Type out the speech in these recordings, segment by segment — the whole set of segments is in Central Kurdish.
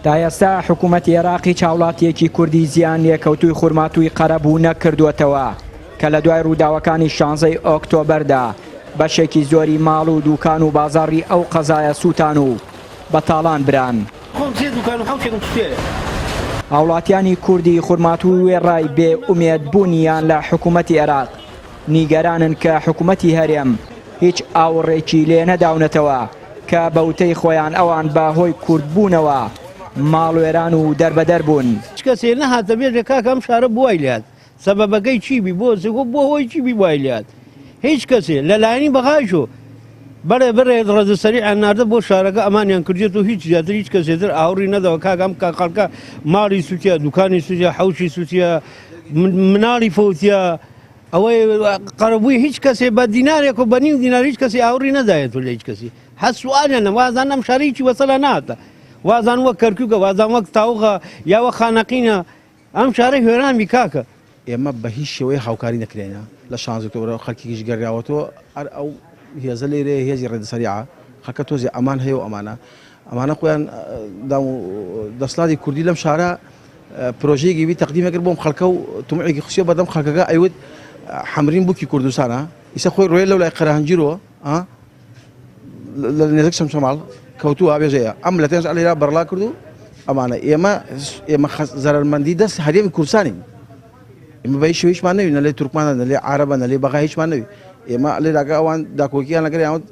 تا ئێستا حکوومەتی عێراق هیچ هاوڵاتییەکی کوردی زیان لێکەوتووی خورماتووی قەرەبوو نەکردووەتەوە کە لە دوای ڕووداوەکانی شانزەی ئۆکتۆبەردا بەشێکی زۆری ماڵ و دوکان و بازاڕی ئەو قەزایە سووتان و بە تاڵان بران. خۆم سێ دوکان و حەوشێکم سوتێنە. هاوڵاتیانی کوردی خورماتوو وێڕای بێ ئومێد بوونیان لە حکوومەتی عێراق، نیگەرانن کە حکوومەتی هەرێم هیچ ئاوڕێکی لێ نەداونەتەوە کە بە وتەی خۆیان ئەوان بە هۆی کوردبوونەوە ماڵوێران و دەربەدەر بوون. هیچ کەسێ نەهاتە بێژێ کاکە ئەم شارە بۆ وای لێهات سەبەبەکەی چی بی بۆ بۆ هۆی چی بی وای لێهات هیچ کەسێ لە لایەنی بەغایشۆ بەڵێ بڕێ ڕەزە سەریعیان ناردە بۆ شارەکە ئەمانیان کردێت و هیچ زیاتر هیچ کەسێ تر ئاوڕی نەدەوە کاکە ئەم خەڵکە ماڵی سوتیە دوکانی سوتیە حەوشی سوتیە مناڵی فەوتیە ئەوەی قەرەبووی هیچ کەسێ بە دینارێک و بە نیو دینار هیچ کەسی ئاوڕی نەدایێت و لە هیچ کەسی هەر سوالیان نە وازان ئەم شارە هیچی وەسەلا ناتە وازان وەک کەرکووکە وازان وەک تاوغە یا وەک خانەقینە ئەم شارە هێران بی کاکە. ئێمە بە هیچ شێوەیە هاوکاری نەکرێنە لە شانزە ئۆکتۆبەرەوە خەلکیکیش گەریاوەتەوە هەر ئەو هێزە لێرەیە هێزی ڕێدە سەریعە خەلکە تۆزێ ئەمان هەیە و ئەمانە ئەمانە خۆیان دام و دەسڵاتی کوردی لەم شارە پرۆژەیەکی بی تەقدیمە کرد بۆم خەڵکە و تمعێکی خسیە بەردەم خەڵکەکە ئەیوت حەمرین بووکی کوردستانە ئیسە خۆی ڕۆیە لەو لای قەرەهەنجیرۆ لە نێزک چەمچەماڵ کەوتووە بێژەیە ئەم لە تێنج لێرا بەرڵا کرد و ئەمانە ئێمە ئێمە زەرمەندی دەست هەرێمی کوردستانین ئێمە بە هیچ هیچمان نەوی نە لێ تورکمانە نە لێ عربە نە لێ بەغا هیچمان نەوی ئێمە لێراگە ئەوان داکۆکیان لەگەر یان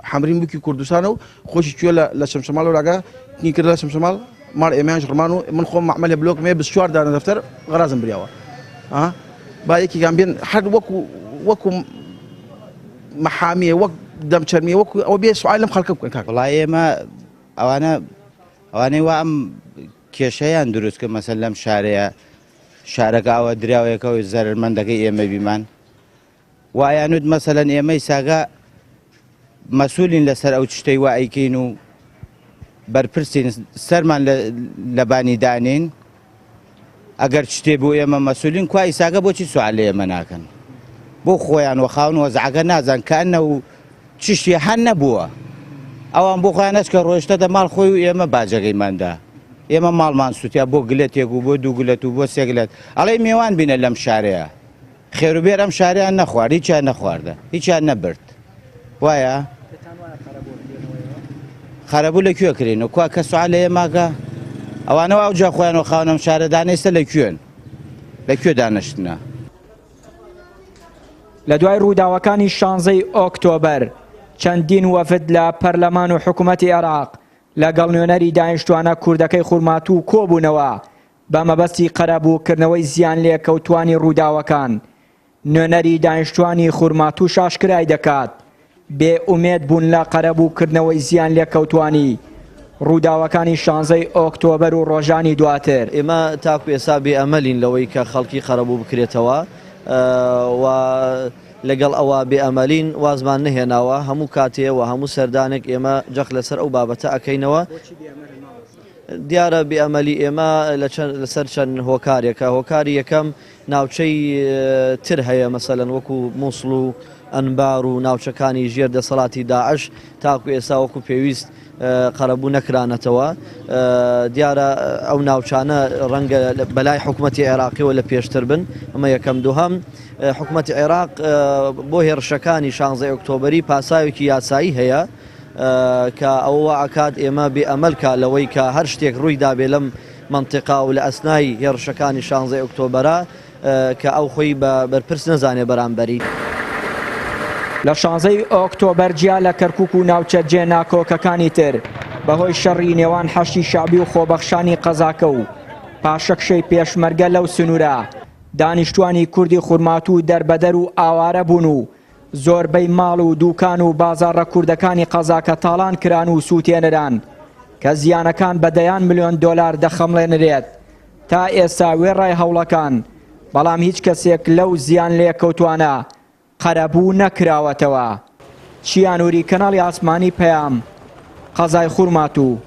حەمرین بووکی کوردستانە و خۆشی کوێ لە چەمچەماڵ لاگە نی کرد لە چەمچەماڵ ماڵ ئێمەیانش ڕمان و من خۆم مەعمەلێ بلۆکم هەیە 24 دانە دەفتەر غەرازم بریاوە با یەکێکیان بێن هەر وەکو وەکو مەحامیە وەک دەمچەرمیە وەکو ئەوە بێ سوال لەم خەڵکە بکەن کاک. وەڵا ئێمە ئەوانە ئەوانەی وا ئەم کێشەیان دروست کرد مەسەن لەم شارەیە شارەکە ئەوە دراوەیەکەوەی زەرمەندەکەی ئێمە بیمان وایانوت مەسەلەن ئێمەی ساگا مەسولین لەسەر ئەو شتەی وا ئەیکەین و بەرپرسین سەرمان لەبانی دانین ئەگەر شتێ بۆ ئێمە مەسولین کوا ئیساگە بۆچی سوال لە ئێمە ناکەن بۆ خۆیان وە خاون وەزعەکە نازان کە ئەنە و چشتی هەر نەبووە ئەوان بۆ خۆیان ئەچکە ڕۆیشتە دە ماڵ خۆی و ئێمە باجەکەیماندا ئێمە ماڵمان سووتیا بۆ گلەتێک و بۆ دوو گلەت و بۆ سێگلەت ئەڵێ میوان بینە لەم شارەیە خێروبێر ئەم شارەیان نەخوارد هیچیان نەخواردە هیچیان نەبرد وایە خەرەبوو لە کوێ کرێن و کوا کە سوال لە ئێماکە ئەوانەوە ئەو جا خۆیان و خاونەم شارەدانە ئێستا لە کوێن لە کوێ دانەشتنە. لە دوای ڕووداوەکانی شانزەی ئۆکتۆبەر چەندین وەفد لە پەرلەمان و حکوومەتی عێراق لەگەڵ نوێنەری دانیشتوانە کوردەکەی خورماتوو کۆبوونەوە بە مەبەستی قەرەبووکردنەوەی زیانلێکەوتووانی ڕووداوەکان، نوێنەری دانیشتووانی خورماتووش ئاشکرای دەکات، بێ ئومێد بوون لە قەرەبووکردنەوەی زیانلێکەوتووانی ڕووداوەکانی شانزەی ئۆکتۆبەر و ڕۆژانی دواتر. ئێمە تاکو ئێستا بێ ئەمەلین لەوەی کە خەڵکی قەرەبوو بکرێتەوە و لەگەڵ ئەوە بێ ئەمەلین وازمان نەهێناوە، هەموو کاتێ و هەموو سەردانێک ئێمە جەخت لەسەر ئەو بابەتە ئەکەینەوە. دیارە بێ ئەمەلی ئێمە لەسەر چەند هۆکارێکە، هۆکاری یەکەم ناوچەی تر هەیە مەسەلەن وەکو موسڵ و ئەنبار و ناوچەکانی ژێر دەسەڵاتی داعش تاکو ئێستا وەکو پێویست قەرەبوو نەکرانەتەوە دیارە ئەو ناوچانە ڕەنگە بەلای حکوومەتی عێراقیەوە لە پێشتر بن ئەمە یەکەم دووهەم حکوومەتی عێراق بۆ هێرشەکانی شانزەی ئۆکتۆبری پاساوێکی یاسایی هەیە کە ئەوە وا ئەکات ئێمە بێ ئەمەل کا لەوەی کە هەر شتێک ڕووی دابێ لەم مەنتیقا و لە ئەسنای هێڕشەکانی شانزەی ئۆکتۆبەرا کە ئەو خۆی بە بەرپرس نەزانێ بەرامبەری. لە شانزەی ئۆکتۆبەر جیا لە کەرکوک و ناوچە جێ ناکۆکەکانی تر بەهۆی شەڕی نێوان حەشدی شەعبی و خۆبەخشانی قەزاکە و پاشەکشەی پێشمەرگە لەو سنوورە دانیشتوانی کوردی خورماتوو دەربەدەر و ئاوارە بوون و زۆربەی ماڵ و دوکان و بازاڕە کوردەکانی قەزاکە تاڵان کران و سووتێنران کە زیانەکان بە دەیان ملیۆن دۆلار دەخەمڵێنرێت تا ئێستا وێڕای هەوڵەکان بەڵام هیچ کەسێک لەو زیان لێکەوتوانە قەرەبوو نەکراوەتەوە. چیانوری کەناڵی ئاسمانی پەیام، قەزای خورماتوو.